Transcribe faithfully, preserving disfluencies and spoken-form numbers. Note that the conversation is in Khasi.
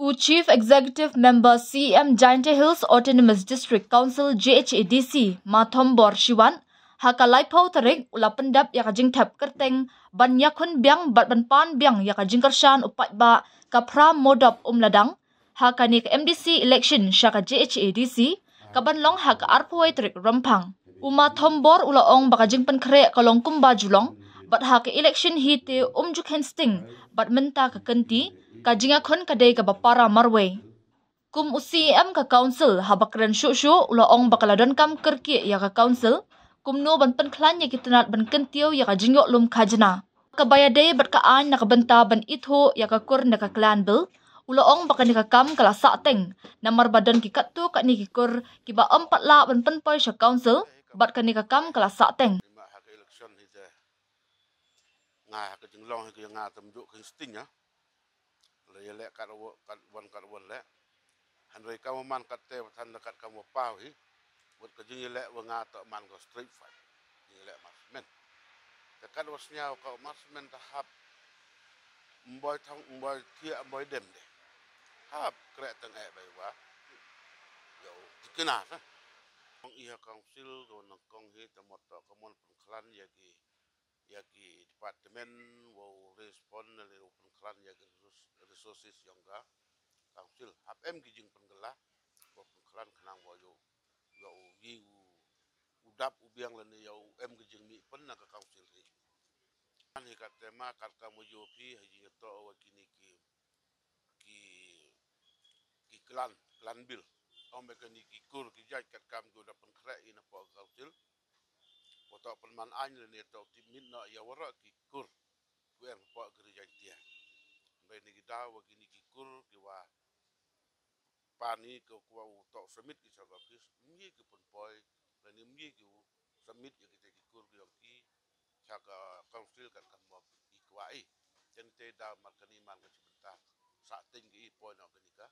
U Chief Executive Member C E M Jaintia Hills Autonomous District Council J H A D C, Ma Thombor Shiwat, ha ka laiphew tarik u la pyndep ïa ka jingthep kyrteng ban ïakhun biang bad ban pan biang ïa ka jingkyrshan u paidbah ka Phra Mawdop Umladang ha kane ka M D C election sha ka J H A D C, ka ban long ha ka arphew tarik Rymphang. U Ma Thombor u la ong ba ka jingpynkhreh ka long kumba ju long, bad ha ka election hi te um ju khein sting, bad mynta ka kynti, ka jingïakhun ka dei kaba para marwei. Kum u C E M ka council, haba kren shuh shuh u la ong ba ka la donkam kyrkieh ïa ka council kumno ban pynkhlaiñ ïa ki tnat ban kyntiew ïa ka jingïoh lum khajna. Kaba ïadei bad ka aiñ na ka bynta ban ithuh ïa ka kur ne ka Clan Bill, u la ong ba kane ka kam ka la sahteng, namar ba don ki katto katne ki kur kiba ym pat lah ban pynpoi sha council, bad kane ka kam ka la sahteng. Nga ha ka election hi te, nga ha ka jinglong hi ka nga tam juk ka sting, ha. La ïaleh kat wa-, kat wan kat wan leh. Hynrei ka wa man kat te wa than da kat ka wa paw hi. Wat ka jingïaleh wa nga to man ka straight fight. Jingïaleh marksman. Te kat wa sñiaw ka marksman ta hap. Mboi thong, mboi thiah, mboi dem de. Hap kreh tang eh bai wa. Yow, tikina sa. Kong iha council ko nang kong hi ta mot to ka mon pynkhlan ïa ki, ïa ki department wa u respond na le u pynkhlan ïa ki resource-, resources yong ka council. Hap em ki jingpynkylla wa pynkhlan khnang wa yow, yow yi u, u dap u biang lane yow em ki jingmih pyn na ka council hi. Ani kat tema kat ka mo yow phi ha jingto wa kini ki ki, ki Clan, Clan Bill. Ong ba kani ki kur ki jait kat kam ki u da pynkhreh ïa na poh council. Wa toh pynman aiñ lane toh tip mit noh ïa waroh ki kur. Ki em poh ki ri Jaintia. Hynrei ni ki daw wa kini ki kur ki wa pan i ki wa u toh submit ki sha ka office. Ym ye ki pynpoi, lane ym ye ki u submit ïa kita ki kur ki yong ki sha ka council kat kam wa ki kwah i. Jan te daw mar kani man ka chi bynta. Sahteng ki i poi noh kani ka